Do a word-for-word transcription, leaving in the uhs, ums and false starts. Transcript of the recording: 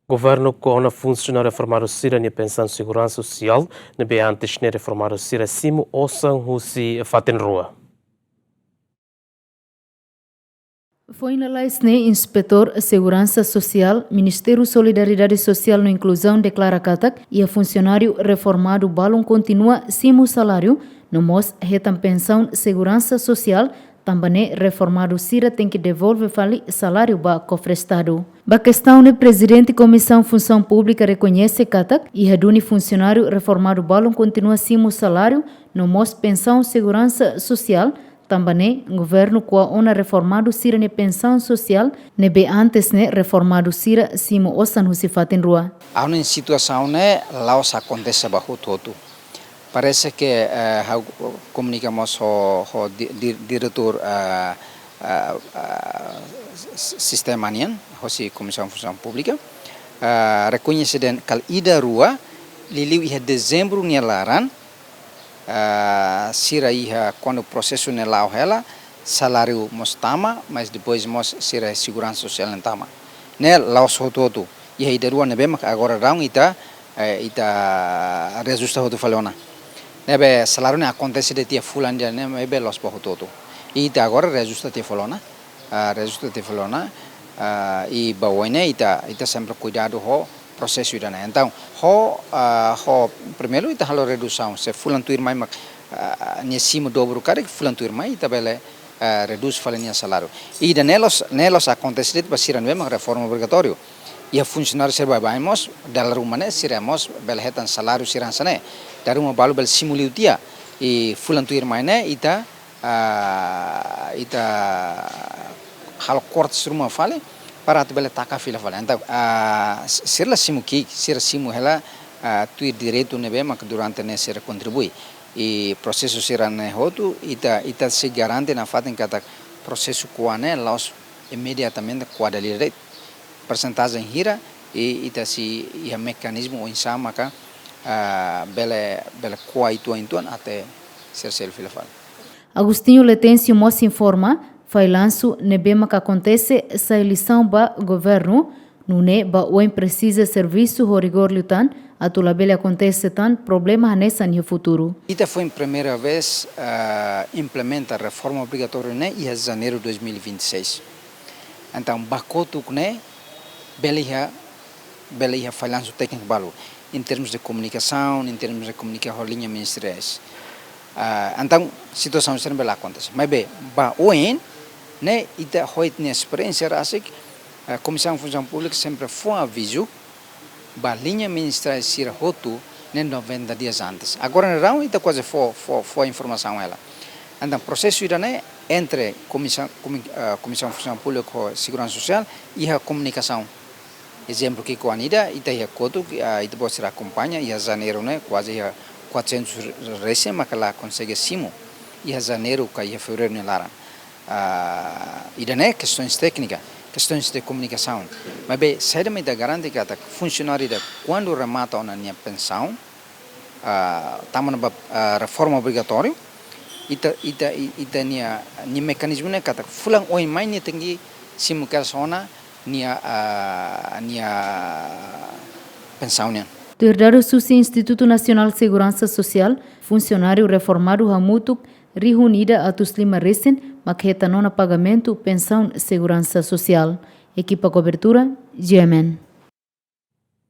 Governu ko'a ona funsionáriu reformadu sira-nia pensaun seguransa sosiál, ne'ebé antes ne'e reformadu sira simu osan husi fatin rua. Foin lalais ne'e, Inspetór Seguransa Sosiál, Ministériu Solidariedade Sosiál no Inkluzaun deklara katak iha funsionáriu reformadu balun kontinua simu saláriu, no mós hetan pensaun seguransa sosiál, tanba ne'e reformadu sira tenke devolve fali saláriu ba kofre Estadu. Ba kestaun ne'e, Prezidente Komisaun Funsaun Públika rekoñese katak iha duni funsionáriu reformadu balun kontinua simu saláriu, no mós pensaun seguransa sosiál, tanba ne'e governu ko'a ona reformadu sira-nia pensaun sosiál, ne'ebé antes ne'e reformadu sira simu osan husi fatin rua. Agora ne'e situasaun ne'e la'ós akontese ba hotu-hotu. Parese ke, eh, ha'u komunika mós ho, ho di-, di-, diretór, eh, eh, eh, s-, sistema nian, hosi Komisaun Funsaun Públika, eh, rekoñese dehan katak ida rua, liuliu iha dezembru nia laran, eh, sira iha kuandu prosesu ne'e la'o hela, saláriu mós tama, mas depois mós sira seguransa sosiál ne'e tama. Ne'e la'ós hotu-hotu. Iha ida rua ne'ebé mak agora daudaun ita, eh, ita reajusta hotu fali ona. Ne'ebé saláriu ne'e akontese de'it iha fulan ida ne'e, maibé la'ós ba hotu-hotu. Ita agora reajusta tiha fali ona, ah, reajusta tiha fali ona, ah, i ba oin ne'e ita, ita sempre kuidadu ho prosesu ida-ne'e. Entaun, ho, ah, ho primeiru ita halo redusaun, se fulan tuirmai mak, ah, nia simu dobru karik, fulan tuirmai ita bele, ah, redús fali nia saláriu. I ida-ne'e la'ós, ne'e la'ós akontese de'it ba sira ne'ebé mak reforma obrigatóriu. Iha funsionáriu sira baibain mós, dala ruma ne'e sira mós bele hetan saláriu sira hanesan ne'e. Dala ruma balu bele simu liu tiha. I fulan tuirmai ne'e ita, ah, ita halo kortes ruma fali, para atu bele taka fila fali. Entaun, ah, s-, sira la simu ki'ik, sira simu hela, ah, tuir direitu ne'ebé mak durante ne'e sira kontribui. I prosesu sira-ne'e hotu, ita, ita sei garante nafatin katak prosesu ko'a ne'e la'ós imediatamente ko'a dala ida de'it. Persentajen hira, i ita sei iha mekanizmu oinsá maka, ah, bele, bele ko'a uitoan-uitoan até sira selu fila fali. Agostinho Letêncio mós informa, fallansu ne'ebé maka akontese sai lisaun ba governu, nune'e ba oin presiza servisu ho rigór liután, atu labele akontese tan problema hanesan iha futuru. Ita foin primeira vez, ah, implementa reforma obrigatória ne'e iha janeiru dois mil e vinte e seis. Entaun, ba kotuk ne'e, bele iha, bele iha fallansu tékniku balu, em termos de komunikasaun, em termos de komunika ho liña ministeriais. Ah, entaun, situasaun sira bele akontese. Maibé, ba oin ne'e, ita ho ita-nia esperiénsia rasik, ah, Komisaun Funsaun Públika sempre fó avizu ba liña ministeriál sira hotu ne'e noventa dias antes. Agora ne'e daudaun ita kuaze fó, fó, fó informasaun hela. Entaun, prosesu ida-ne'e entre Komisaun, Komi-, ah, Komisaun Funsaun Públika ho Seguransa Sosiál iha komunikasaun. Ezemplu ki'ik oan ida, ita iha kotuk, ah, ita-boot sira akompaña, iha janeiru ne'e kuaze iha quatrocentos resin maka la konsege simu iha janeiru ka iha fevereiru nia laran. Ah, ida-ne'e kestaun téknika, kestaun de komunikasaun. Maibé, saida mak ita garante katak funsionáriu ida kuandu remata ona nia pensaun, ah, tama ona ba, ah, reforma obrigatóriu, ita, ita, i-, ita-nia, nia mekanizmu ne'e katak fulan oin mai nia tenke simu kedas ona nia, ah, nia pensaun nian. Tuir dadus husi Institutu Nasionál Seguransa Sosiál, funsionáriu reformadu hamutuk rihun ida atus lima resin mak hetan ona pagamentu pensaun seguransa sosiál. Ekipa kobertura, G M N.